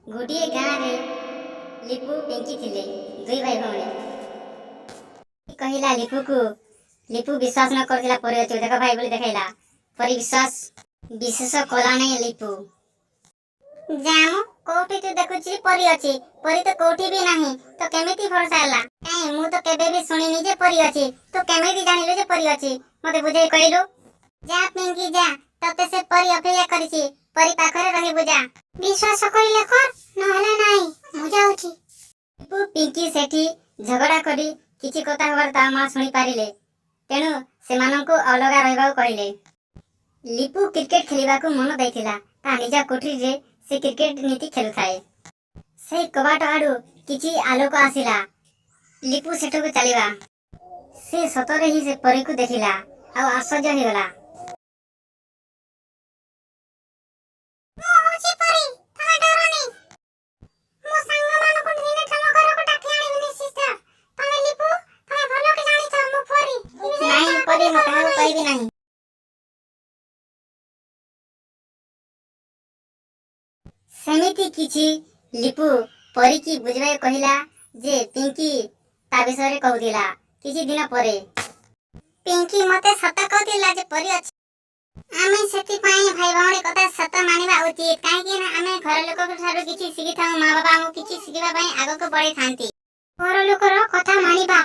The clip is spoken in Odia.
ଗୋଟିଏ ଗାଁରେ ଲିପୁ ପିଙ୍କି ଥିଲେ, ଦୁଇ ଭାଇ ଭଉଣୀ। କହିଲା ଲିପୁକୁ, ଲିପୁ ବିଶ୍ୱାସ ନ କରିଥିଲା। ପରି ଅଛି, ଦେଖ ଭାଇ ବୋଲି ଦେଖାଇଲା। ପରି ବିଶ୍ୱାସ ବିଶେଷ କଲା ନାହିଁ ଲିପୁ। ଜାମ, କୋଉଠି ତୁ ଦେଖୁଛି ପରି ଅଛି? ପରି ତ କୋଉଠି ବି ନାହିଁ, ତ କେମିତି ଭରସା ହେଲା? କାଇଁ, ମୁଁ ତ କେବେ ବି ଶୁଣିନି ଯେ ପରି ଅଛି। ତୁ କେମିତି ଜାଣିଲୁ ଯେ ପରି ଅଛି? ମତେ ବୁଝେଇ କହିଲୁ। ଯା ପିଙ୍କି ଯା, ତତେ ସେ ପରି ଅପେକ୍ଷା କରିଛି। ପରି ପାଖରେ ରହିବୁ, ଯା। ବିଶ୍ୱାସ କରିଲେ କର, ନହେଲେ ନାହିଁ, ମୁଁ ଯାଉଛି। ଲିପୁ ପିଙ୍କି ସେଠି ଝଗଡ଼ା କରି କିଛି କଥା ହେବାର ତା ମା ଶୁଣିପାରିଲେ। ତେଣୁ ସେମାନଙ୍କୁ ଅଲଗା ରହିବାକୁ କହିଲେ। ଲିପୁ କ୍ରିକେଟ ଖେଳିବାକୁ ମନ ଦେଇଥିଲା। ତା ନିଜ କୋଠରୀରେ ସେ କ୍ରିକେଟ ନୀତି ଖେଳୁଥାଏ। ସେଇ କବାଟ ଆଡୁ କିଛି ଆଲୋକ ଆସିଲା। ଲିପୁ ସେଠାକୁ ଚାଲିବା, ସେ ସତରେ ହିଁ ସେ ପରୀକୁ ଦେଖିଲା ଆଉ ଆଶ୍ଚର୍ଯ୍ୟ ହେଇଗଲା। ମୁଁ ହଉଛି ପରି, ତମେ ଡରନି। ମୋ ସାଙ୍ଗମାନଙ୍କୁ ଦିନେ ତମ ଘରକୁ ଡାକି ଆଣିବି ନିଶ୍ଚିତ। ତମେ ଲିପୁ, ତମେ ଭଲକି ଜାଣିଛ ମୁଁ ପରି। ଏ ବିଷୟରେ ନାହିଁ କାହାକୁ ପରି, ବି ମୁଁ କହିବ କାହାକୁ ନାହିଁ। କହିବି ନାହିଁ। ସେମିତି କିଛି ଲିପୁ ପରିକି ବୁଝିବାକୁ କହିଲା ଯେ ପିଙ୍କି ତା ବିଷୟରେ କହୁଥିଲା। କିଛି ଦିନ ପରେ ପିଙ୍କି ମତେ ସତ କହୁଥିଲା ଯେ ପରି ଅଛି। ଆମେ ସେଥିପାଇଁ ଭାଇ ଭଉଣୀ କଥା ସତ ମାନିବା ଉଚିତ, କାହିଁକି ନା ଆମେ ଘର ଲୋକଙ୍କ ଠାରୁ କିଛି ଶିଖିଥାଉ। ମା ବାପା ଆମକୁ କିଛି ଶିଖିବା ପାଇଁ ଆଗକୁ ବଢେଇଥାନ୍ତି। ଘର ଲୋକର କଥା ମାନିବା।